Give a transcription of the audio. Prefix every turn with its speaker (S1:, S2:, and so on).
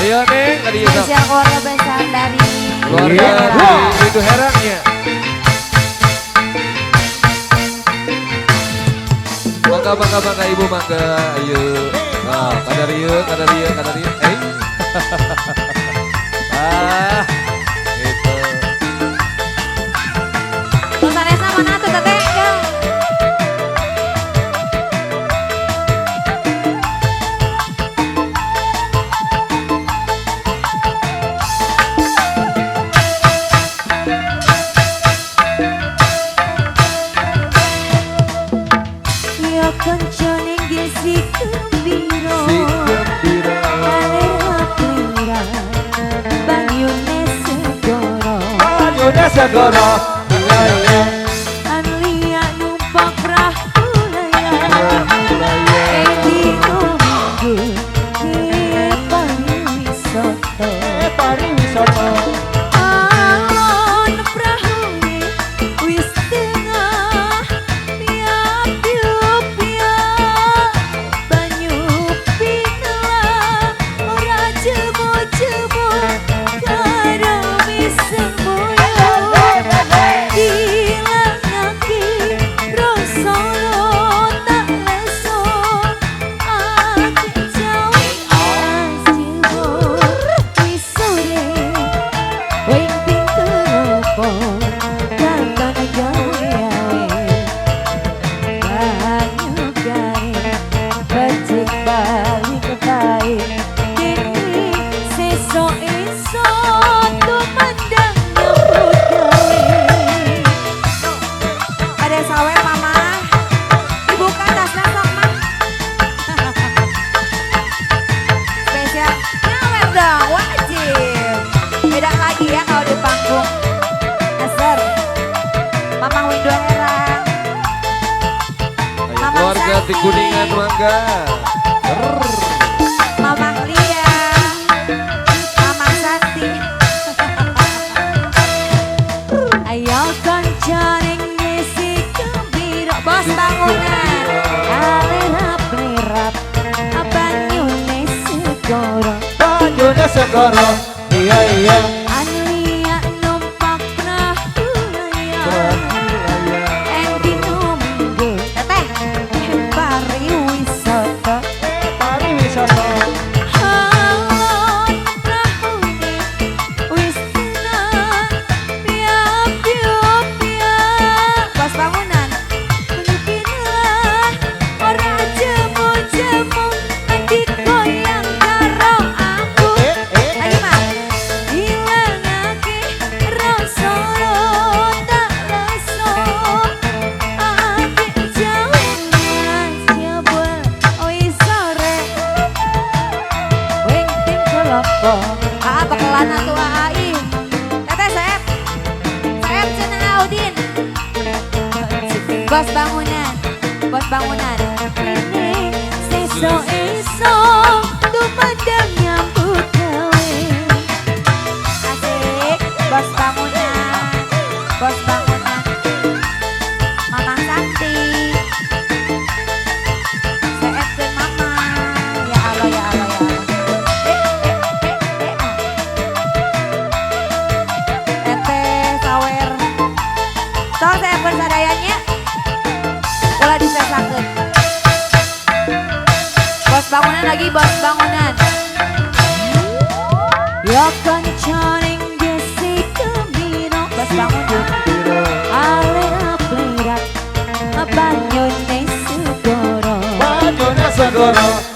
S1: Ayo Neng, tadi ya.
S2: Spesial keluarga besar dari
S1: keluarga itu herangnya. Mangga mangga mangga ibu mangga, ayo. Nah, kadarieu kadarieu kadarieu. Eh. Ah, gitu.
S2: Sanesna mana tuh teteh?
S1: Segoro,
S2: Anlia numpak perahu layar, Endino minggu ke pariwisata,
S3: pariwisata.
S2: Alon prahune wis tengah piap piap banyu pinela ora jebo-jebo karo misemu.
S1: Keluarga di Kuningan mangga.
S2: Mamang Lia, Mamang Santi. Ayo kanca ning ngisi gembira bos bangunan. Alirap lirap banyune segoro.
S3: Banyune segoro. Iya iya.
S2: Anlia numpak perahu layar. Endino minggu teteh pariwisata.
S3: Pariwisata.
S2: Alon prahune wis tenang piap piap piap bos bangunan. Pinela ora jemu-jemu andi goyang karo aku. Lagi mah hilangake rasa tak leso ati jauh jebul wis sore wing ting kelopo. Ah bekelan atuh ai. Teteh Sep. Sep cenah Audin. Bos bangunan, bos bangunan. Ini sesuk esuk tumandang nyambut gawe. Asik, bos bangunan, bos bangunan. Mamang Santi. Seepkeun mama. Ya Allah, ya Allah, ya Allah. Eh, eh, eh, eh, ah. Teteh sawer. So seepkeun sadayanya. Ulah disesakeun. Bos bangunan lagi, bos bangunan. Ya kanca ning gesi gembira bos bangunan. Alirap lirap banyune segoro.
S3: Banyune segoro.